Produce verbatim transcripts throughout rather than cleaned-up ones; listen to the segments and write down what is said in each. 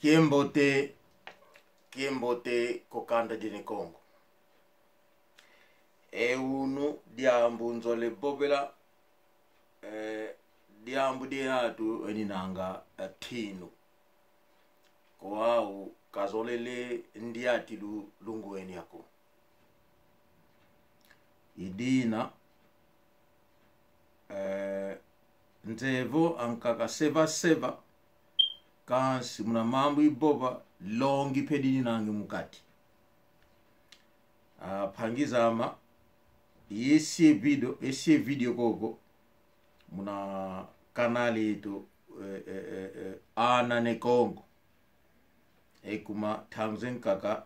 Kiambote, kiambote kwa kanda dia Ne Kongo. E unu diambu nzole vovela, eh, diambu dia atu eninanga, eh, ntinu. Kwa au kazolele ndiati lu-, lungwenia ko. I dina, eh, nzevo ankaka seva seva, kansi muna mambu ivova, longi mpe dininange mu kati. Ah, mpangi zame, esi e video, esi e video koko, muna kanali yetu, eh, eh, eh, eh, Ana Ne Kongo. E kuma ntangu zankaka,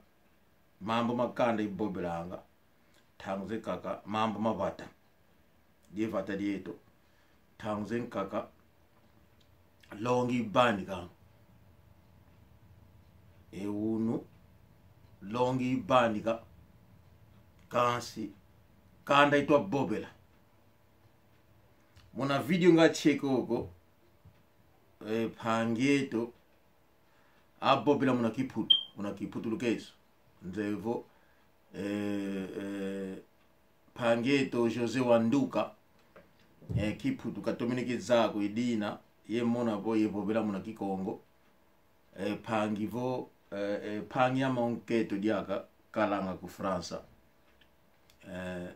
mambu ma kanda ivovelanga, ntangu zankaka, mambu ma vata. Dia vata dieto. Ntangu zankaka, longi ivanika. E unu, longi ivanika. Kansi, kanda itwa vovela. Muna video nga cheko ko, eh, mpangi eto, avovela muna Kiputu, muna Kiputu lukeso. Nzevo, eh, eh, mpangi eto José Wanduka, eh, Kiputu katomene kizako i dina, ye mona vo ye vovela muna Kikongo. Eh, mpangi vo, eh, eh, mpangi ame wa nkento diaka, kalanga ku França. Eh,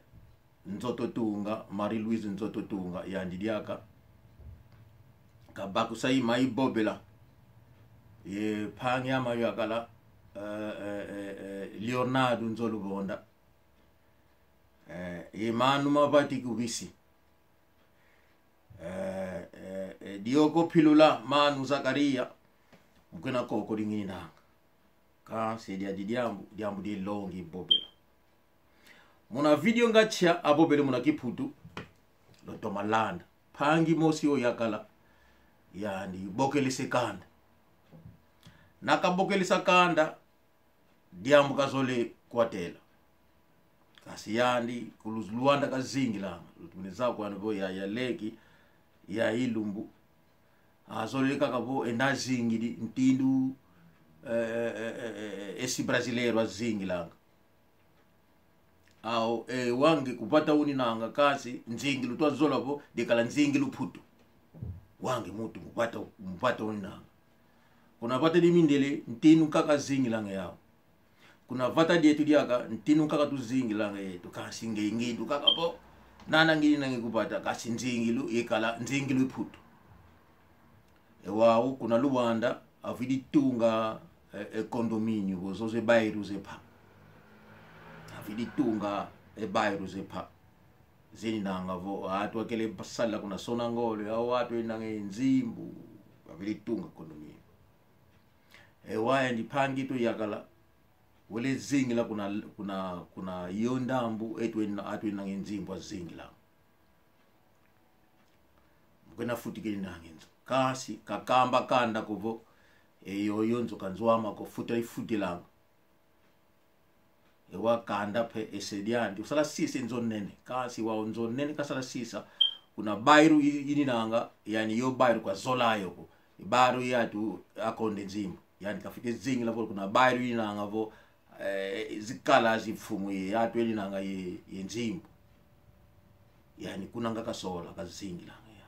Nzoto Tunga, Marie-Louise Nzoto Tunga, yandi diaka. Kabakusa i ma ivovela. Ye mpangi ame wa yakala, eh, eh, eh, eh, Leonardo Nzoluvonda. Eh, ye manu mavati ku bisi. Eh, eh, eh, dioko pilula manu Zakaria, mukena koko dingininanga. Kansi diadi diambu, diambu dia longi ivovela. Muna video nga chia avovele muna Kiputu, lutoma landa. Mpangi mosi o yakala, yandi bokelese kanda. Na kabokelesa kanda, diambu kazole kwatela. Kansi yandi, ku Lu-, Luanda kazingilanga. Lutumene zau kwani vo ya, ya leki, ya ilumbu. Azolele kaka vo enda zingidi, ntindu, eh, eh, eh, eh, eh, esi brasileiro azingilanga. Au, eh, wa nge ku vata uninanga kansi, nzingilu twazola vo, dikala nzingilu Putu. Wa nge muntu mu vata, mu vata uninanga. Kuna vata dia mindele, ntinu nkaka zingilanga yau. Kuna vata dietu diaka, ntinu nkaka tuzingilanga yetu, kansi nge ngindu kaka vo. Nana ngininange ku vata, kansi nzingilu, ikala, nzingilu i Putu. E wau, kuna Luanda, avidi tunga, e, e condomínio, vo zozo e bairro zepva. Avidi tunga, e bairro zepva. Zeninanga vo, atu akele sala kuna Sonangol, au atu enanga e nzimbu, avidi tunga condomínio. E wau yandi mpangi eto yakala, wele zingila kuna, kuna, kuna yo ndambu, etu ena-, atu enanga e nzimbu azingila. Mukena futi keninange nzo. Kansi, kakamba kanda ko vo, e yoyo nzo ka nzo ame ko, futa ifutilanga. E wau kanda mpe ese diandi. Usala sisa e nzo nene. Kansi wau nzo nene kasala sisa. Kuna bairro i-, ininanga, yandi yo bairro kazola yo ko. Bairro ya atu akonde nzimbu. Yandi kafwete zingila vo kuna bairro ininanga vo, eh, zikala zimfumu ye atu eninanga ye, ye nzimbu. Yandi kuna nga kasola kazingilanga yandi.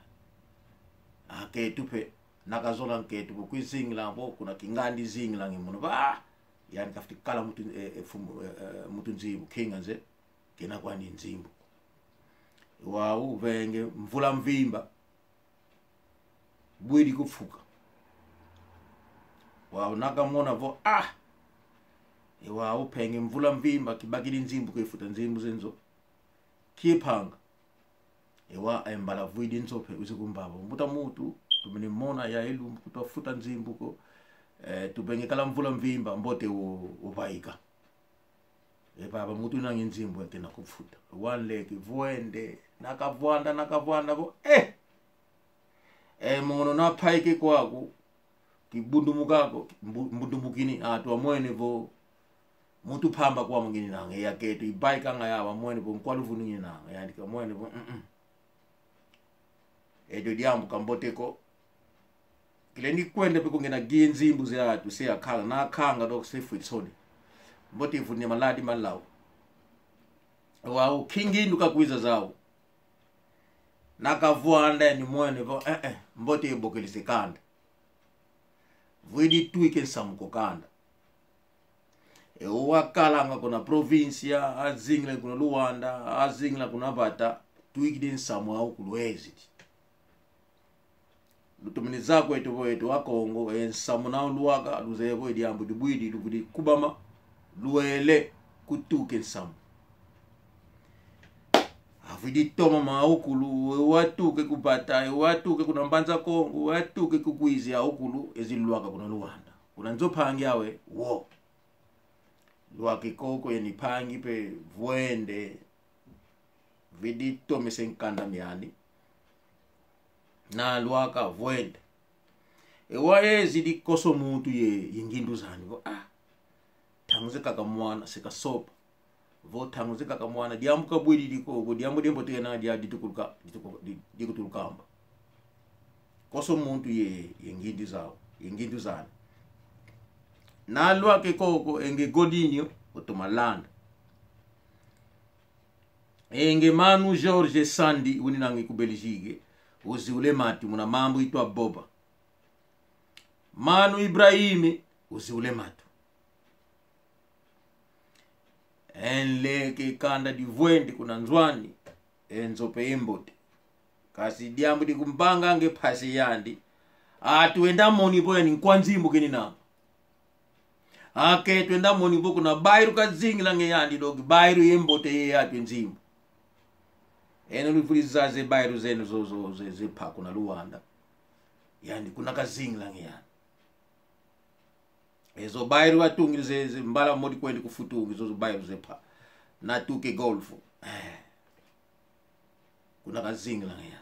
Akento mpe, na kazola nkento vo kwizingila vo kuna kingandi zingilanga muna. Ba! Yandi kafwete kala muntu, eh, eh, mfumu, eh, eh, muntu nzimbu, kinga nze, kena kwandi nzimbu. Wau venge mvula mvimba. Bwidi kufuka. Wau na kamona vo, ah! E wau venge mvula mvimba, kibakidi nzimbu kwifuta nzimbu ze nzo. Kipanga. E wau e mbala vwidi nzo mpe wizi kumbaba. Mbuta muntu, tumene mona ya ilumbu kutwa futa nzimbu ko, eh, tuvenge kala mvula mvimba, mbote u-, uvaika. E baba, muntu nange nzimbu ete na kufuta. Wanleke, vwende, na kavwanda, na kavwanda vo, eh! E mono na paike kwaku, kibundumuka ko, mbu-, mbundumukini, atu amwene vo, muntu mpamba kwame ngininanga, e akento, ibaikanga yau amwene vo, nkwa luvunu ngininanga, yandi kamwene vo, mm, mm. Edio diambu kambote ko, Kile ni kwenda pe kungena gi nzimbu ze atu se akanga, na akanga dok se fwitsoni. Mbote ivuni maladi malau. Wau kingi nduka kwiza zau. Na kavwanda ni mwene vo, eh, eh, mbote ibokele se kanda. Vwidi twike nsamu ko kanda. E, wakalanga kuna província, azingila kuna Luanda, azingila kuna vata, twikidi nsamu au kulu ezidi. Lutomene zakwetu vo etu Akongo, e nsamu nau lwaka, luzeye vo e diambu dibwidi, luvwidi kubama, lwele kutuke nsamu. Avwidi toma mau kulu, e watuke ku vata, e watuke kuna Mbanza Kongo, e watuke ku Uíge, au kulu, ezi lwaka kuna Luanda. Kuna nzo mpangi awe, wo. Lwaka koko yandi mpangi pe vwende, vwidi tomese nkanda miandi. Na lwaka vwende. E wau ezidi konso muntu ye, ye ngindu zandi vo, ah, ntangu ze kaka mwana, se kasopa. Vo ntangu ze kaka mwana, diambu kabwidi diko, vo diambu diambu tena dia ditukuluka, dituku-, di-, dikutulukamba. Konso muntu ye, ye ngindu zau, ye ngindu zandi. Na lwaka koko, e nge Godinho, otoma landa. E nge mano Jorge Sandi, uninangi ku Belgique, uziula matu, muna mambu itwa vova. Mano Ibrahim, uziula matu. E nleke kanda divwende kuna nzo andi, e nzo pe imbote. Kansi diambu dikumbanga nge mpasi yandi. Atu enda moni vo yandi nkwa nzimbu kenina. Akento enda moni vo kuna bairro kazingila nge yandi doki bairro ye mbote ye atu nzimbu. Eno luvwidi zaya ze bairro zeno zo, zo, ze, ze mpa kuna Luanda. Yandi kuna kazingila nge yandi. Ezo bairro watungidi ze, ze mbala modi kwenda ku Futungi, zozo bairro ze mpa. Na tuke Golfo. Eh. Kuna kazingila nge yandi.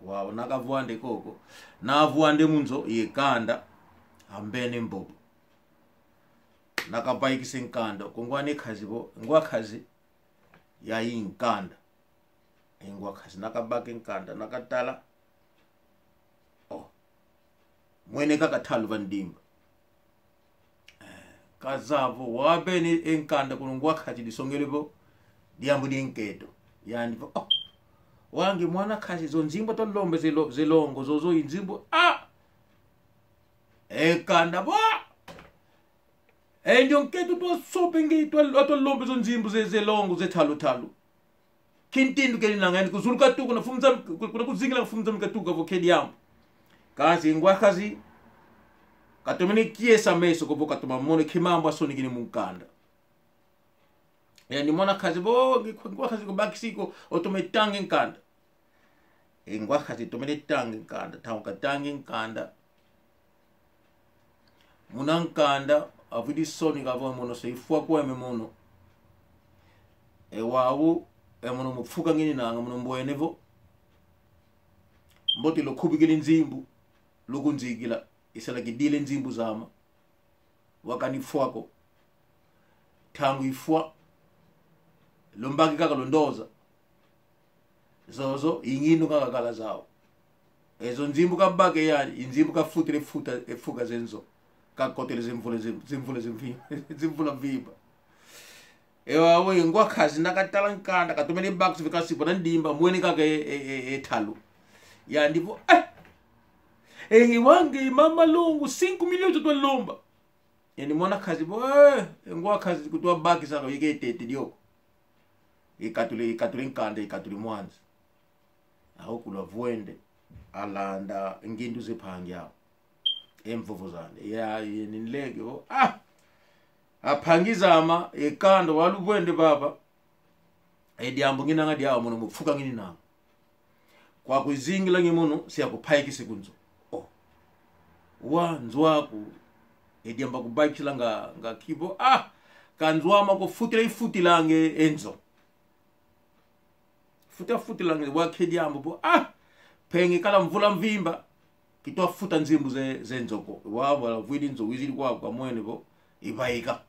Wau, na kavwande koko. Na vwande mu nzo, ye kanda. Ambene mbobo. Na kavaikise nkanda. Ko ngwa ne nkazi vo, ngwa nkazi. Yayi nkanda. E ngwa nkazi. Na kabaka nkanda. Na katala. Oh. Mwene kaka ntalu va ndimba. Eh, kazavo, wabene e nkanda kuna ngwa nkazi disongele vo diambu di nkento. Yandi vo, oh, wau nge mwana nkazi zo nzimbu twalomba ze lo-, ze longo, zozo i nzimbu, ah! E kanda vo, ah! E ndio nkento twasopa nge twa-, twalomba zo nzimbu ze, ze longo, ze ntalu ntalu. Kintindu keninanga yandi kuzulu katuka kuna mfumu zame, ku-, kuna kuzingila mfumu zame katuka vo ke diambu. Kansi ngwa nkazi, katomene kiesa meso ko vo katoma mona ke mambu asonekene mu nkanda. Yandi mwana nkazi vo, ngi-, ngwa nkazi kubakisi ko, otoma tanga nkanda. E ngwa nkazi tomene tanga nkanda, tanga katanga nkanda. Muna nkanda, avwidi sonika vo e mono se ifwa kwame mono. E wau, e mono mu mfuka ngininanga, mono mbwene vo. Mbote lukubikidi nzimbu, lukunzikila, isala kidile nzimbu zama. Wakani fwa ko. Ntangu ifwa. Lumbaki kaka lundoza. Zozo, i ngindu kaka kala zau. Ezo nzimbu kabaka yandi, i nzimbu kafutile futa, e fuka ze nzo. Kakotele ze mvula, ze, ze mvula, ze mvi-, ze mvula mvimba. E wau, e ngwa nkazi na katala nkanda, katomene bakisi fika sipo na ndimba, mwene kaka e, e, e, e ntalu. Yandi vo, eh! E nge wau nge mama longo, cinco milhões twalomba. Yandi mwana nkazi vo, eh, e ngwa nkazi kutwa bakisa ko yeke tete dio ko. Ikatule, ikatule nkanda, ikatule mwanzi. Au kulu avwende, alanda ngindu ze mpangi au. E mvovo zandi. Ya, yandi nleke vo, ah! A mpangi zama, e kanda waluvwende vava. E diambu nginanga diau mono mu mfuka ngininanga. Kwa kuzingila nge mono, se akupaikisi ku nzo. Oh. Wau nzo aku, e diambu akubaikisila nga, nga kivo. Ah! Ka nzo ama ko futila ifutilanga e nzo. Futa futilanga wau ke diambu vo. Ah! Mpe nge kala mvula mvimba. Kitwa futa nzimbu ze, ze nzo ko. Wau, wau vwidi nzo wizidi kwaku kamwene vo. Ivaika.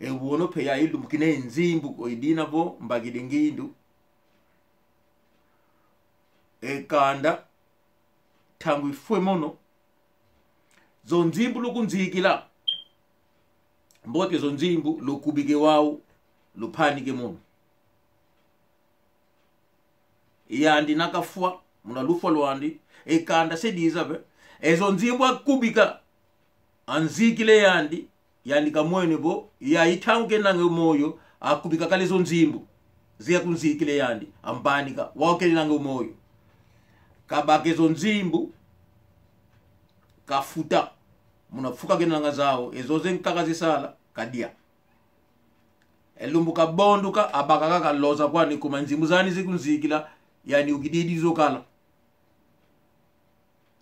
E wono mpe ya ilumbu kina e nzimbu ko idina vo mbakidi ngindu. E kanda. ntangu ifwe mono. Zo nzimbu lukunzikila. Mbote zo nzimbu lukubike wau, lupanike mono. Yandi nakafwa, muna lufwa lwandi, e kanda se diza be. E zo nzimbu akubika, anzikile yandi, yandi kamwene vo, yayi ntangu kenanga moyo, akubika kala e zo nzimbu. Zia kunzikile yandi, ambanika, wau kenanga moyo. Kabaka e zo nzimbu, kafuta, muna fuka kenanga zau, e zo ze nkaka zisala, kadia. E lumbu kabonduka, abaka kaka loza kwani kuma nzimbu zani zikunzikila, yani ukididi zo kala.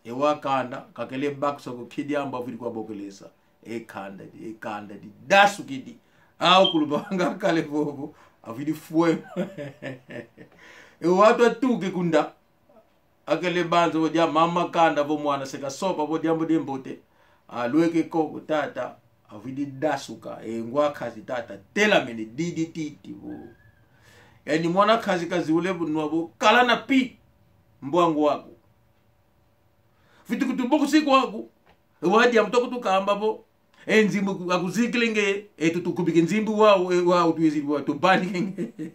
E wa kanda, kakele bakisa ko kidiambu avwidi kwa bokelesa. E kanda di, e kanda di, dasu kidi. Au kulubanga kale vovo, avwidi fwe. E watu atuke kunda. Akele banza vo dia mama kanda vo mwana seka sopa vo diambu di mbote. Alweke koko tata, avwidi dasuka, e ngwa nkazi tata, telamene didi titi vo. Yani mwana nkazi kaziule bunwa vo, kala na pi, mbwangu waku. Fiti kutubokusi kwaku, e wa diambu toko tukamba vo, e nzimbu akuzikile nge, e tutukubike nzimbu wau, e wau twizidi wau, tubanike nge.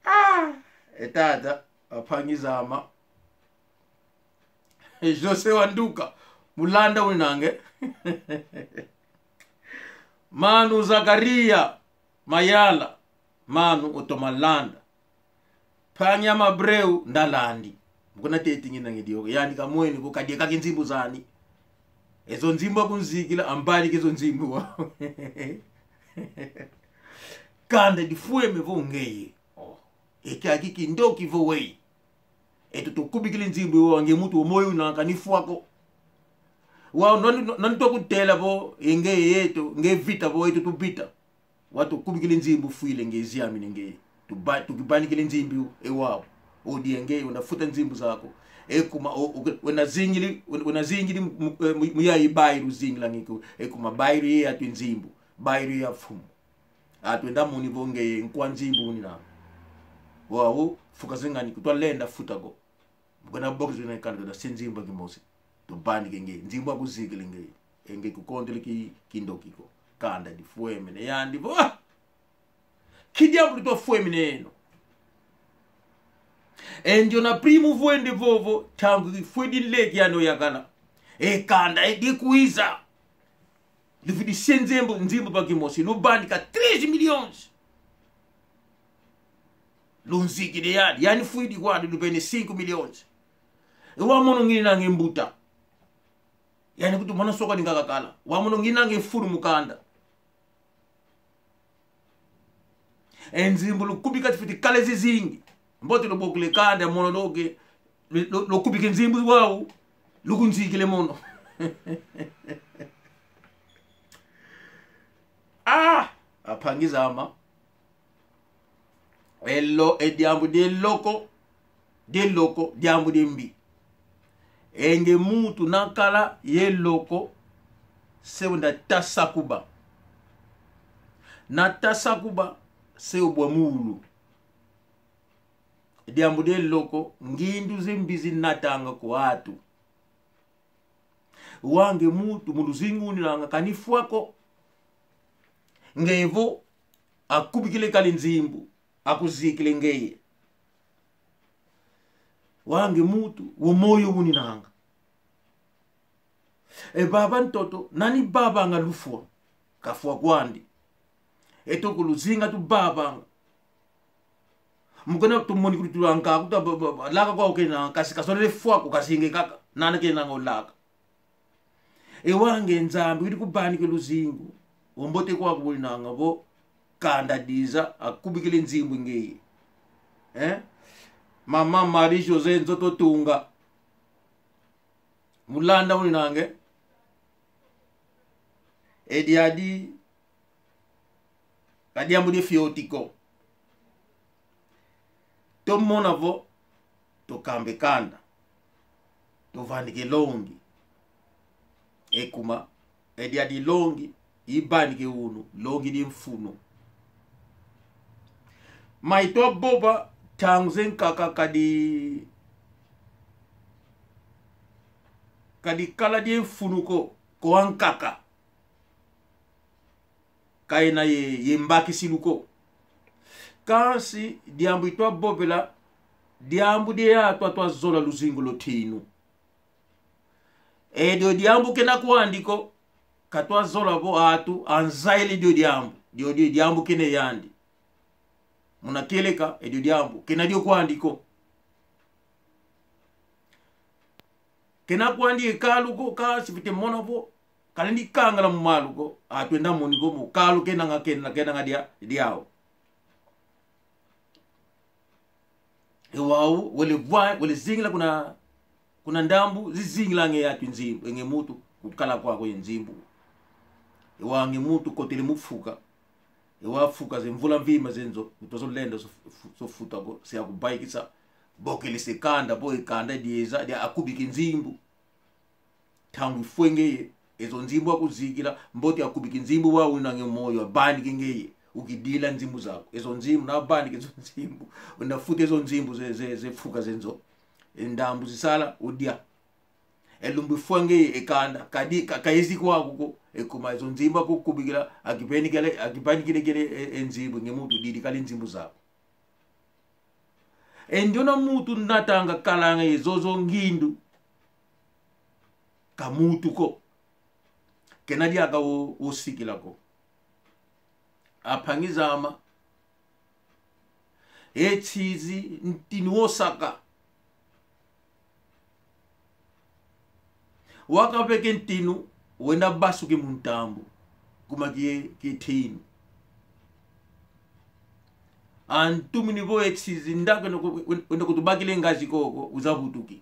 Ah, e tata, ampangi zame. E José Wanduka, mulanda unange. Manu Zakaria Mayala, manu otoma landa. Mpangi ame Abreu, ndalandi. Mukuna teti ngina ngidio, yani kamwene ko kadia kaki nzimbu zani. E zo nzimbu akunzikila, ambanike zo nzimbu wau. Kanda difweme vo ngeye. Oh. E kiaki kindoki vo wei. E tutukubikile nzimbu wau nge muntu wa moyo na kani fwa ko. Wau nani, nani twakutela vo, e nge yeto, nge vita vo, e tutu vita. Wau tukubikile nzimbu fwile nge ziamine nge. Tuba-, tukibanikile nzimbu e wau. Odi e nge, wenda futa nzimbu zaku. E kuma, o, o, wenda zingili, wenda zingili mu, mu, mu yayi bairu zingila nge ku. E kuma bairu ye atu nzimbu. Bairu ya mfumu. Atu enda moni vo ngeye nkwa nzimbu unina. Wau, fuka zingani kutwa lenda futa ko. Mukuna boki zina kanda da se nzimbu kimosi. Tubanike nge, nzimbu akuzikile nge. E nge kukontele ki, kindoki ko. Kanda difwemene yandi vo. Ah! Kidiambu tufwemene eno. E ndiona primo vwende vovo, ntangu fwe di nleke yandi oyakala. E kanda, e dikwiza. Lufwidi se nzimbu, nzimbu va kimosi, lubanika três milhões. Lunzikidi yandi, yani fwidi kwandi luvene cinco milhões. E wamono ngina nge mbuta. Yani kutu mwana soka ni ngakakala. Wamono ngina nge fulu mu kanda. E nzimbu lukubika tifwiti kala zizingi. Mbote lubokele kanda mono loke, lu-, lu-, lukubike nzimbu wau, lukunzikile mono. Ah, ampangi zame. Elo, e diambu dieloko, dieloko, diambu diembi. E nge muntu nakala ye loko, se wenda tasa kuba. Na tasa kuba, se ubwa mulu. Diambu dieloko, ngindu zimbi zinatanga kwa atu. Wa nge muntu mu luzingu uninanga kani fwa ko. Nge vo, akubikile kala nzimbu, akuzikile ngeye. Wa nge muntu, wo moyo uninanga. E baba ntoto, nani babanga lufwa, kafwa kwandi. E toko luzinga tubabanga. Mukuna tumoni kuli tulanga, kuta ba, ba, ba, laka kwa ukena, kasi kasolele fwa ko, kasi nge kaka, nana kena ngo laka. E wa nge Nzambi, widi kubanikila luzingu. Ombote kwaku uninanga vo, kanda diza, akubikile nzimbu ngeye. Eh? Mama Marie José Nzoto Tunga. Mulanda uninange. E diadi, ka diambu dia fioti ko. Tomona vo, tokamba e kanda. Tovanike longi. E kuma, e diadi longi, ivanike unu, longi di mfunu. Mai twavova, Ntangu ze nkaka kadi, kadi kala die mfunu ko, ko ankaka. Kayena ye, ye mbakisilu ko. Kansi diambu itwa vovela, diambu die atu atwa zola luzingu lwa ntinu. Edio diambu kena kwandi ko, katwa zola vo atu anzaile dio diambu, dio, dio diambu kena yandi. Muna kieleka, edio diambu kena dio kwandi ko. Kena kwandi e kalu ko, kansi fwete mona vo kalendi kangala mu malu ko, atu enda moni ko mo kalu kenanga, kena, kenanga dia, diau. E wau wele vwa, wele zingila kuna, kuna ndambu zizingilanga e atu nzimbu, e nge muntu kukala kwako ye nzimbu. E wau nge muntu kotele mu fuka. E wau fuka ze mvula mvimba ze nzo, utwa zo lenda zo fu-, zo futa ko, se akubaikisa. Bokele se kanda, bo e kanda dieza, dia akubiki nzimbu. Ntangu ifwe ngeye, ezo nzimbu akuzikila, mbote akubiki nzimbu wau una nge moyo, abaniki ngeye, ukidila nzimbu zaku. Ezo nzimbu, na abaniki ezo nzimbu, una futa ezo nzimbu ze, ze, ze fuka ze nzo. E ndambu zisala, udia. E lumbu ifwa ngeye, e kanda, kadi, ka, kayezi kwaku ko, e kuma ezo nzimbu akukubikila, akibanikile, akibanikile kele, e, e nzimbu, nge muntu didi kali nzimbu zaku. E ndiona muntu natanga kalanga ye zozo ngindu. Ka muntu ko. Kena diaka wo, wo sikila ko. Ampangi zame. E nsizi ntinu wo saka. Wakaveke ntinu, wenda basuki mu ntambu. Kuma kie, kie ntinu. Antumini vo e nsizi ndaka wenda ku-, wenda kutubakila e ngazi koko, uzavutuki.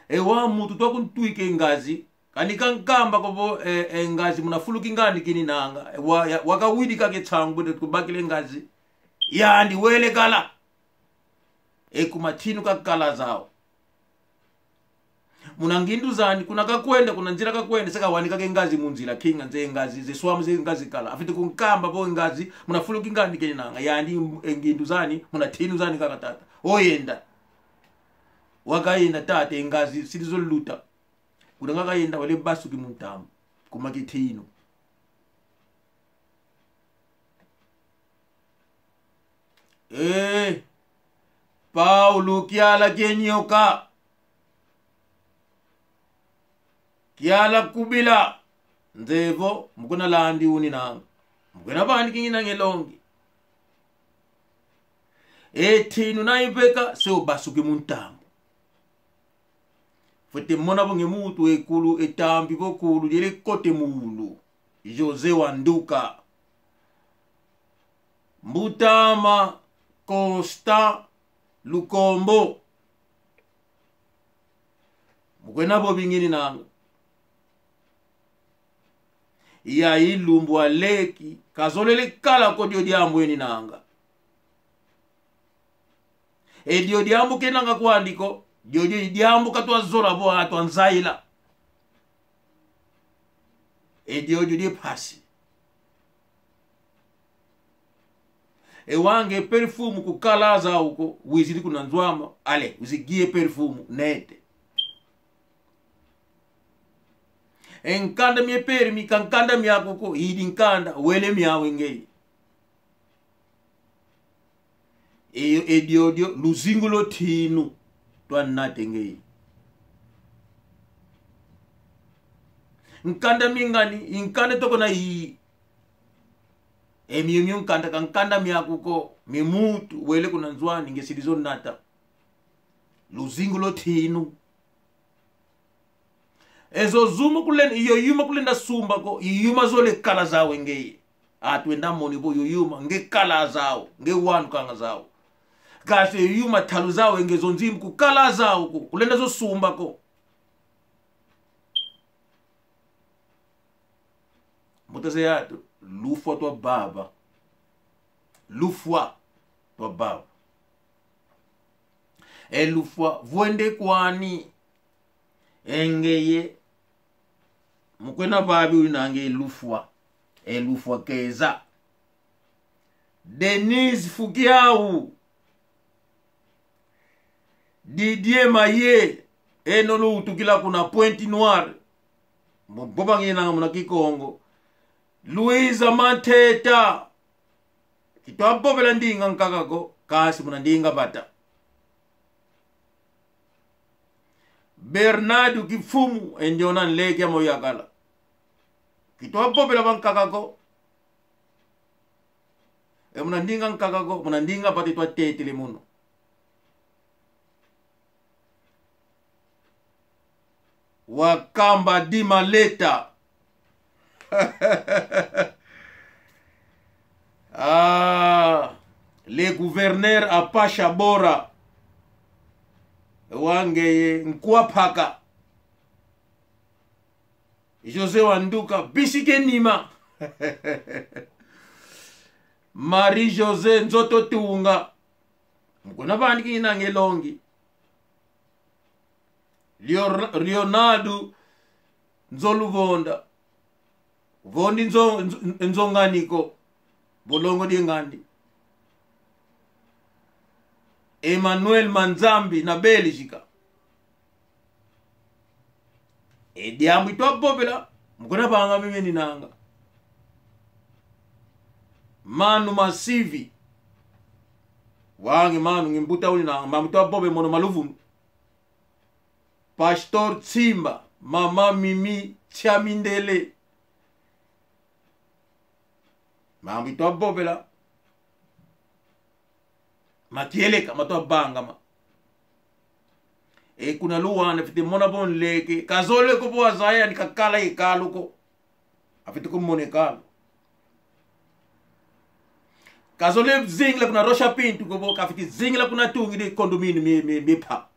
E wau muntu twa kuntwika e ngazi, kani kankamba ko vo, e, e ngazi muna fulu kingandi kininanga. E wa-, ya-, wakawidi kake nsangu, wenda kubakila e ngazi. Yandi wele kala. E kuma ntinu kakala zau. Muna ngindu zandi, kuna kakwenda, kuna nzila kakwenda, se kawani kake ngazi mu nzila, kinga nze ngazi, ze swamu ze ngazi kala. Afwete kunkamba vo ngazi, muna fulu kingandi kenanga, yandi e ngindu zandi, muna ntinu zandi kaka tata. Oyenda. Wakayenda tata, e ngazi, sidi zo luta. Kuna ngakayenda wele basuki mu ntambu, kuma kie ntinu. Eh, Paulo kiala kie nyoka. Kiala kubila. Nzevo, mu kuna landi uninanga. Mu kuna vani kinginanga e longi. E ntinu na iveka, se ubasuki mu ntambu. Fwete mona vo nge muntu e kulu, e tambi vo kulu, diele kote mu wulu. José Wanduka. Mbut'ame Constant Lukombo. Mu kwena vo bingininanga. Iya i lumbu aleki, kazolele kala ko dio diambu eninanga. E dio diambu kenanga kwandi ko, diodio i diambu katwa zola vo atwa nzaila. E diodio die mpasi. E wau nge perfume kukala zau ko, wizidi kuna nzo ame, ale, uzigie perfume, nete. E nkanda mie permis, ka nkanda miaku ko, idi nkanda, wele miau ngeye. E, e diodio, luzingu lwa ntinu, twanate ngeye. Nkanda mi ngani, i nkanda toko na i. E mio mio nkanda ka nkanda miaku ko, mi muntu, wele kuna nzo ani nge sidi zo nata. Luzingu lwa ntinu. Ezo zuma kulenda, iyo yuma kulenda sumba ko, iyo yuma zole kala zau ngeye. Atwenda moni vo iyo yuma, nge kala zau, nge wanu kanga zau. Kansi iyo yuma talu zau nge zo nzimbu kukala zau ko, kulenda zo sumba ko. Mbuta ze atu, lufwa twa vava. Lufwa twa vava. E lufwa, vwende kwani, e ngeye, mu kwena vavi uninanga e lufwa, e lufwa keza. Denise Fukiau, Didier Maye, eno lutukila kuna Pointe-Noire. Mbo-, mboba nginanga muna Kikongo. Luisa Manteta, kitwa vovela ndinga nkaka ko, kansi muna ndinga vata. Bernardo Kifumu, e ndiona nleke amo yakala. Kitwa vovela va nkaka ko. E muna ndinga nkaka ko, muna ndinga vata itwa tetele mono. Wakamba di maleta. Ah, le gouverneur Apasha Bora. Wangeye nkwapaka. José Wanduka, bisike nima. Marie José, nzoto tunga. Mukuna vani kina nge longi. Leor-, Leonardo Nzoluvonda. Vondi nzo-, nzo-, nzonganiko. Bolongo di ngandi. Emmanuel Manzambi na Bélgica. E diambu itwa vovela, mukuna vanga mimi ninanga. Manu Masivi. Wangi manu ngi mbuta uninanga, mambu itwa vove mono maluvunu. Pastor Tsimba, Mama Mimi Tsiamindele. Mambu itwa vovela. Makieleka, matwa vangama. E kuna Luanda, fite mona vo nleke. Kazole ko vo azaya ni kakala ye kalu ko. Afite kumona e kalu. Kazole zingila kuna Rocha Pinto ko vo kafite zingila kuna tungidi condomínio mi, mi, mi pa.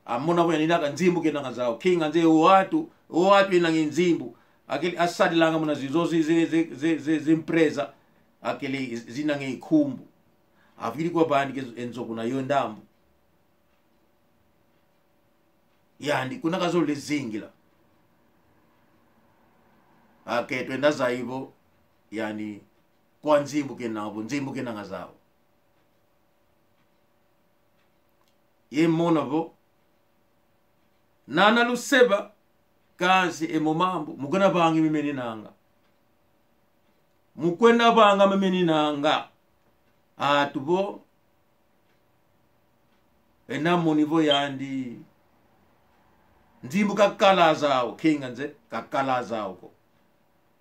Amona vo yani naka nzimbu kenanga zau. Kinga nze o atu, o atu enanga nzimbu. Akili asadilanga muna zizo zi, zi, zi, zi, zi, zi empresa. Akili zinanga nkumbu. Afikiri kwa bandi ke enzo kuna yo ndambu. Yani, kuna kazole zingila. Ake, twenda zaya vo, yani, kwa nzimbu kenanga vo, nzimbu kenanga zau. Ye mona vo, nana luseba, kansi e mo mambu, mukwenda vangi mimi ninanga. Mukwenda vanga mimi ninanga. Atu vo, ena moni vo yandi. Nzimbu kakala zau, kinga nze, kakala zau ko.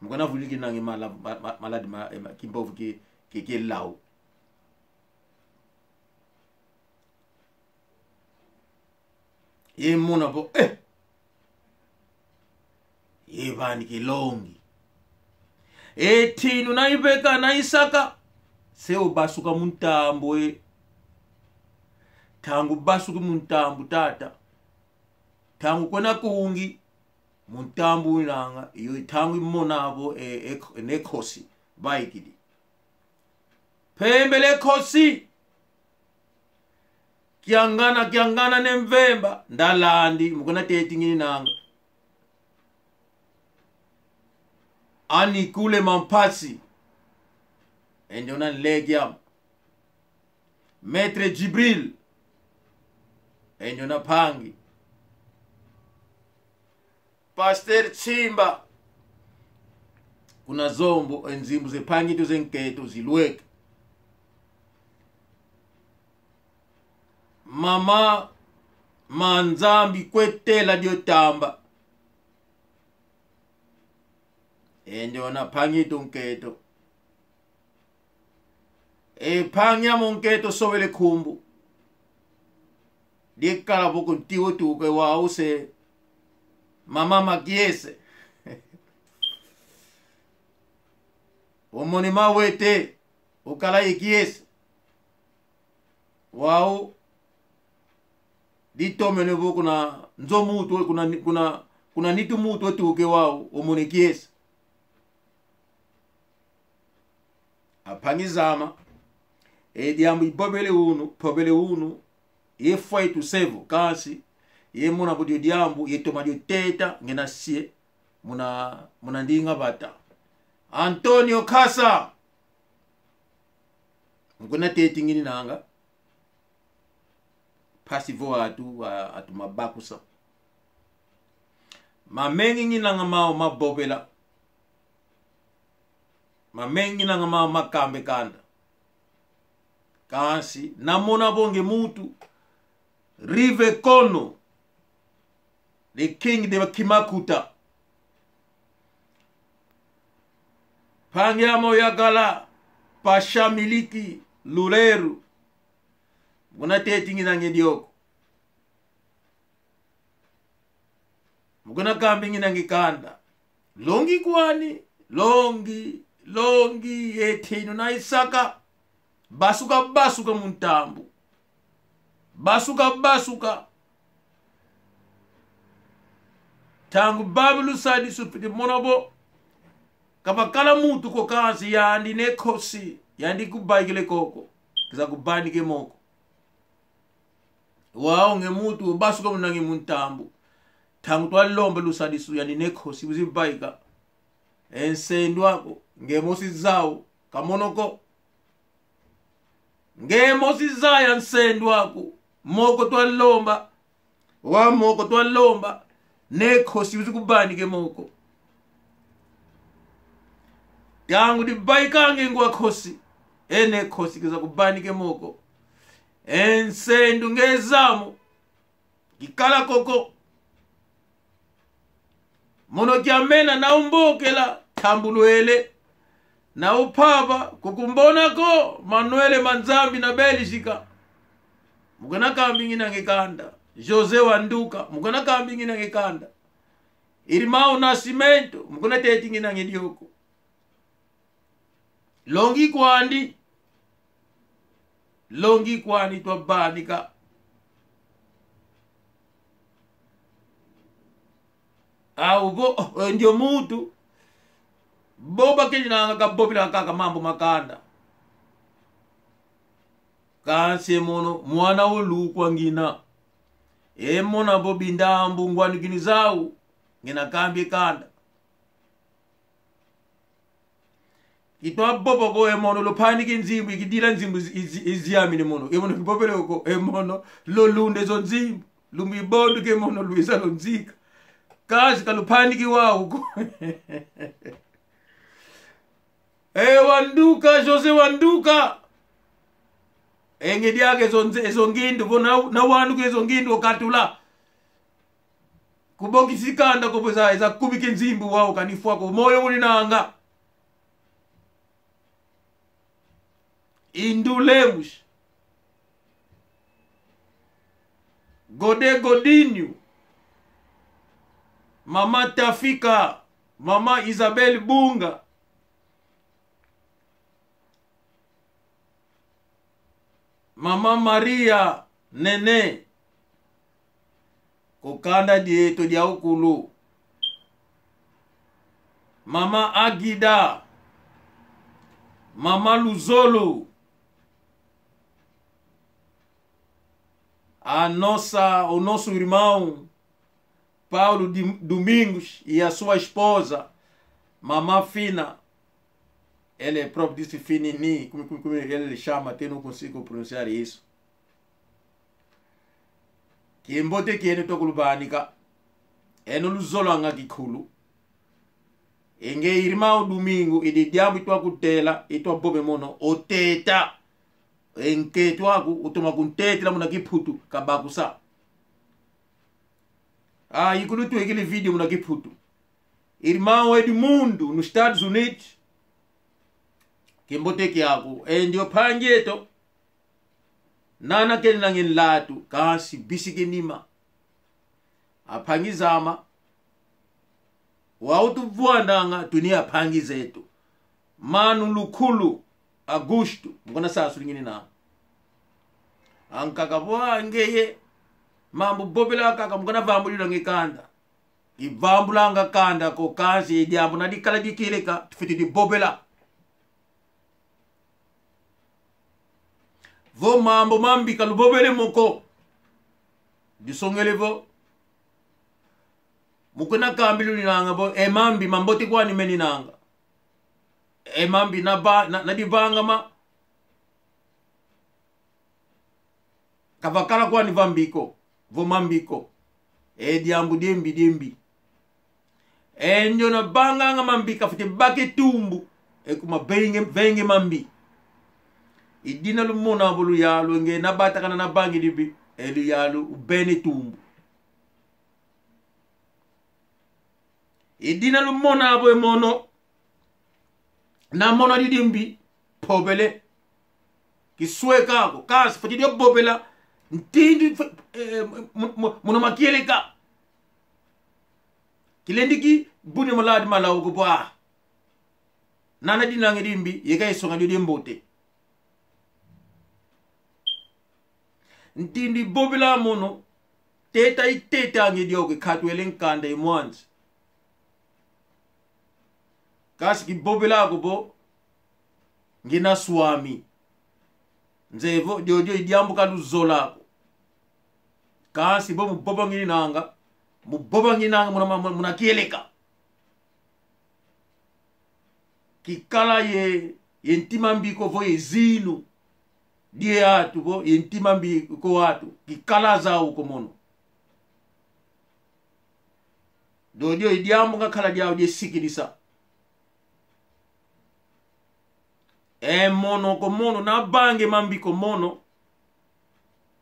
Mukwenda vulikinanga mala-, ma-, ma-, maladi ma-, e ma-, kimbovu ki, ki, kilau. Ye mona vo, eh! Ye vani kilongi. E tinu na iveka na isaka. Se ubasuka mu ntambu e. Ntangu basuki mu ntambu tata. Ntangu kwena kungi. Mu ntambu inanga. Iyo ntangu imona vo e, e, ne nkosi. Vaikidi. Pembele nkosi. Kiangana, kiangana ne mvemba. Ndalandi, mukwenda teti ngininanga. Ani kule mampasi. E ndiona nleke amo. Maître Djibril. E ndiona mpangi. Pasteur Tsimba. Kuna Zombo, e nzimbu ze mpangi eto ze nkento zilweke. Mama Manzambi kwetela dio tamba. E ndiona mpangi eto nkento. E mpangi amo nkento sobele nkumbu. Dikala vo ku nti otuka wau se. Mama Makiese. Omoni mawete. Okala ye kiese. Wau. Ditomene vo kuna nzo muntu, kuna, kuna, kuna nitu muntu otuke wau. Omoni kiese. Ampangi zame, e diambu ivovele unu, mpovele unu, ye fwa itusevo, kansi, ye mona vo dio diambu, ye toma dio teta, ngina sie, muna, muna ndinga vata. Antonio Kasa, Mukuna teti ngininanga. Mpasi vo atu, a-, atu mabakusa. Mamengi nginanga mau mavovela. Mamengi nginanga mau makamba e kanda. Kansi, namona vo nge muntu. Rive Kono. The king de Kimakuta. Mpangi ame oyakala, Pasha Miliki, Luleru. Mukuna teti nginanga e dioko. Mukuna kambi nginanga e kanda. Longi kwani, longi, longi, yete inu na isaka. Basuka, basuka mu ntambu. Basuka, basuka. Ntangu babi lusadisu fwete mona vo. Ka vakala muntu ko kansi yandi ne nkosi, yandi kubaikile koko. Kiza kuvanika e moko. Wau nge muntu, basuka munangi mu ntambu. Ntangu twalomba lusadisu yandi ne nkosi, wizi vaika. E nsendu aku, nge mosi zau, kamono ko. Nge mosi zaya nsendu aku, moko twalomba, wa moko twalomba, ne nkosi wizi kuvanika e moko. Ntangu divaikanga e ngwa nkosi, e ne nkosi kiza kuvanika e moko. E nsendu nge zamo, kikala koko. Mono kiamena na umbokela, tambulwele. Na upapa, kukumbona ko, Manuele Manzambi na Bélgica. Mukuna kambi nginanga e kanda. José Wanduka, mukuna kambi nginanga e kanda. Irmão Nascimento, mukuna teti nginanga e dioko. Longi kwandi. Longi kwandi twavanika. Au vo, oh, ndio muntu. Vo bakeninanga kavovela kaka mambu ma kanda. Kansi e mono, mwana o lukwa ngina. E mona vo bindambu ngwanukini zau, ngina kambi e kanda. Kitwa vova ko e mono, lupaniki nzimbu, ikidila nzimbu izi-, izi-, iziamini mono. E mono kivovele ko, e mono, lolunda zo nzimbu. Lumbu ibondu ke mono, lwiza lonzika. Kansi ka lupaniki wau ko. E Wanduka, José Wanduka. E nge diaka ezo nze-, ezo ngindu, vo na, na wanuka ezo ngindu okatula. Kubokisi kanda ko vo eza, eza kubika e nzimbu wau kanifwa ko. Moyo uninanga. Indu Lemos. Gode Godinho. Mama Tafika. Mama Isabel Bunga. Mama Maria Nene. Ku kanda dieto dia ukulu. Mama Agida. Mama Luzolo. A nossa, o nosso irmão Paulo Di-, Domingos e a sua esposa, Mamã Fina. Ele próprio disse Finini, como, como, como ele chama, até não consigo pronunciar isso. Kiambote kieno twakuluvanika. Eno luzolanga kikulu. E nge irmão Domingo, i diambu itwakutela, itwavova mono, oteta. E nkento aku, utoma kuntetela muna kiputu, kabakusa. Ah, ikulu twekele vídeo muna kiputu. Irmão Edmundo, nos Estados Unidos. Kiambote kiaku, e ndio mpangi eto. Nana kena nge nlatu, kansi bisike nima. Ampangi zama. Wau tuvwandanga, tuni ampangi zeto. Mano Lukulu, Augusto, mukona sasuli ngininanga. Ankaka vo ngeye, mambu vovela kaka mukona vambulila nge kanda. Ivambulanga kanda ko kansi diambu na dikala dikieleka, tufwete divovela. Vo mambu mambi kaluvovele mo ko. Disongele vo. Mukuna kambi luninanga vo, e mambi mambote kwani meninanga. E mambi na ba-, na, na divangama. Kavakala kwani vambi ko, vo mambi ko. E diambu diembi, diembi. E ndiona vanganga mambi kafwete baka e tumbu. E kuma venge, venge mambi. I dina lumona vo luyalu, nge na batakana na vangidi mbi, e luyalu uvene tumbu. I dina lumona vo e mono, na mona didi mbi, vovele. Kisweka ko, kansi fwete dio vovela, ntindu fwe-, eh, mu-, mu-, muna makieleka. Kilendi kibuni maladi malau ko bwa. Nana dinange dimbi, yeka isonga dio diambote. Ntindu ivovela mono, teta iteta nge dioke katwele nkanda imwanzi. Kansi kivovela ko vo, ngina swami. Nzevo, diodio i diambu kaluzola ko. Kansi vo muvova ngininanga, muvova ngininanga muna, muna, muna kieleka. Kikala ye, ye ntima mbi ko vo ye zinu. Die atu vo ye ntima mbi ko atu. Kikala zau ko mono. Diodio i diambu ngakala diau die sikidisa. E mono ko mono, na vange mambi ko mono.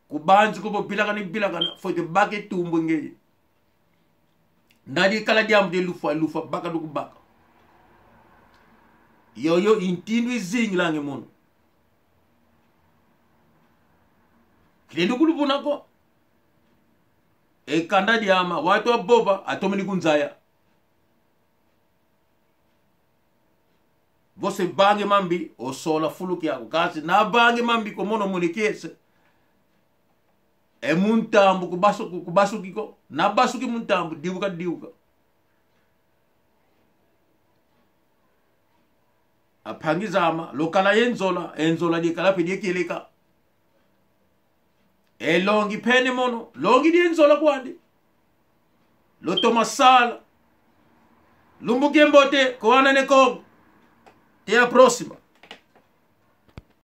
Kubanzi ko vo vilakana, vilakana, fwete baka e tumbu ngeye. Nadi kala diambu die lufwa, lufwa, baka du kubaka. Yoyo i ntindu izingila nge mono. Kilendi kuluvuna ko. E kanda diama, watu avova, atomene kunzaya. Vo se vange mambi, osola fulu kiaku. Kansi na vange mambi ko mono mone kiese. E mu ntambu kubasu-, ku-, kubasuki ko. Na basuki mu ntambu, diuka, diuka. Ampangi zama, lukala ye nzola, e nzola dikala pe die kieleka. E longi pene mono, longi die nzola kwandi. Lutoma sala. Lumbu kiambote, kwa Ana Ne Kongo. Até a próxima.